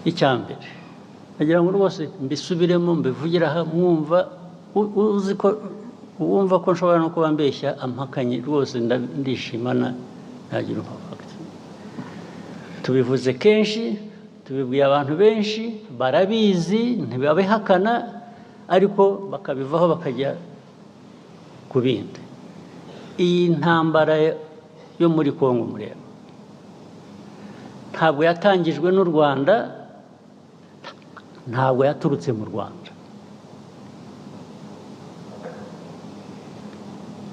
Icya mbere, nagira ngo rwose mbisubiremo, mbivugire aha mwumva. Uzi ko wumva ko nshobora no kuba mbeshya, ampakanye rwose, ndishima nagira umva. Tubivuze kenshi, tubibwiye abantu benshi, barabizi, ntibabihakana, ariko bakabivaho bakajya ku bindi. Iyi ntambara yo muri Kongo mureba ntabwo yatangijwe n'u Rwanda, ntabwo yaturutse mu Rwanda.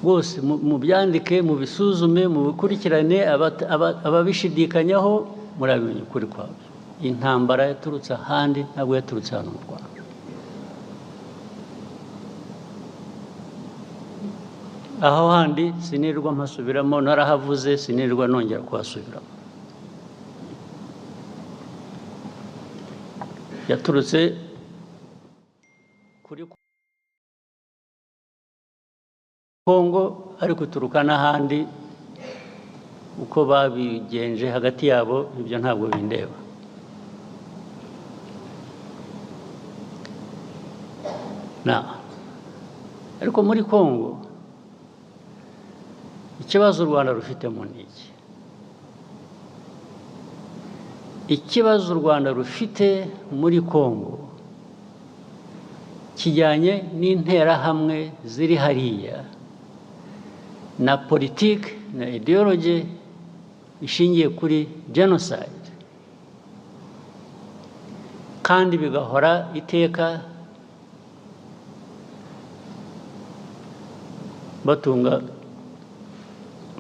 Rwose mubyandike, mubisuzume, mubikurikirane, ababishidikanyaho murabimenya ukuri kwabyo. Intambara yaturutse ahandi, ntabwo yaturutse hano mu Rwanda. Aho handi sinirwa mpasubiramo, narahavuze, sinirwa nongera kuhasubiramo. Yaturutse kuri Kongo, ariko ituruka n'ahandi. Uko babigenje hagati yabo, ibyo ntabwo bindeba. Na ariko muri Kongo, ikibazo u Rwanda rufitemo ni iki? Ikibazo u Rwanda rufite muri Kongo kijyanye n'Interahamwe ziri hariya, na politiki na ideology ishingiye kuri genocide, kandi bigahora iteka batunga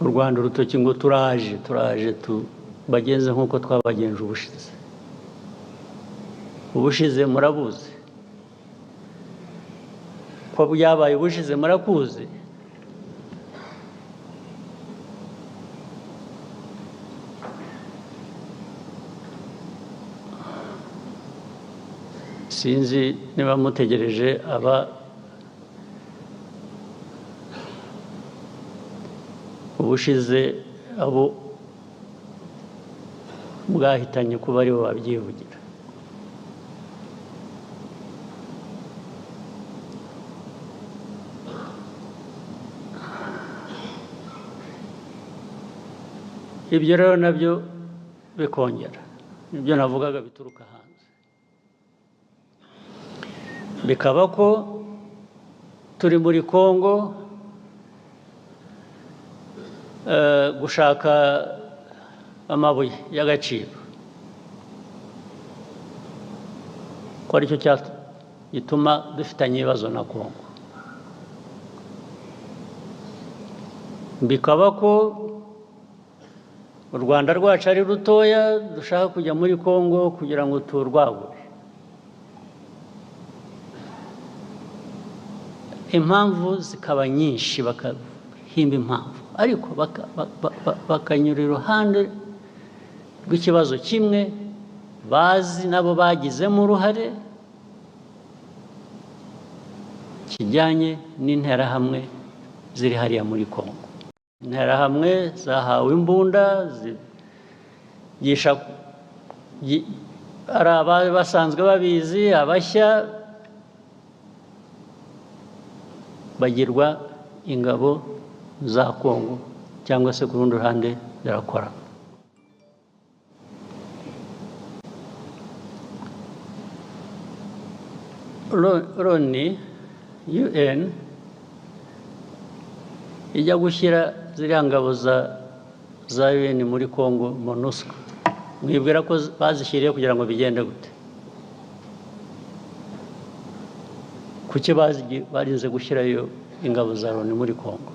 u Rwanda urutoki ngo turaje, turaje tubagenze nk'uko twabagenje ubushize. Ubushize murabuzi ko byabaye, ubushize murakuzi. Sinzi niba mutegereje aba ubushize abo bwahitanye kuba aribo babyivugira. Ibyo rero nabyo bikongera ibyo navugaga bituruka hanze, bikaba ko turi muri Kongo gushaka amabuye y'agaciro, ko aricyo gituma dufitanye ibibazo na Kongo. Bikaba ko u Rwanda rwacu ari rutoya, dushaka kujya muri Kongo kugira ngo turwagure. Impamvu zikaba nyinshi, bakahimba impamvu, ariko bakanyura iruhande rw'ikibazo kimwe bazi nabo bagizemo uruhare, kijyanye n'Interahamwe ziri hariya muri Kongo. Interahamwe zahawe imbunda zigisha, ari abari basanzwe babizi, abashya, bagirwa ingabo za Kongo cyangwa se ku rundi ruhande zirakora. Loni, UN, ijya gushyira ziriya ngabo za UN muri Kongo, MONUSCO, mwibwira ko bazishyiriye kugira ngo bigende gute? Kuki barinze gushyirayo ingabo za Loni muri Kongo?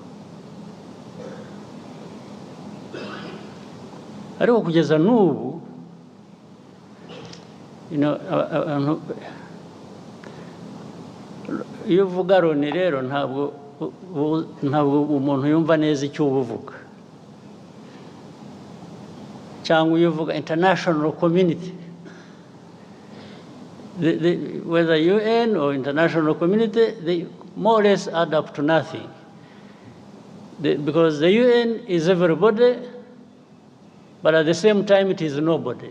Ariko kugeza n'ubu abantu, iyo uvuga Loni rero, ntabwo umuntu yumva neza icyo uba uvuga, cyangwa iyo uvuga international community, whether UN or international community, they more or less add up to nothing. Because the UN is everybody, but at the same time it is nobody.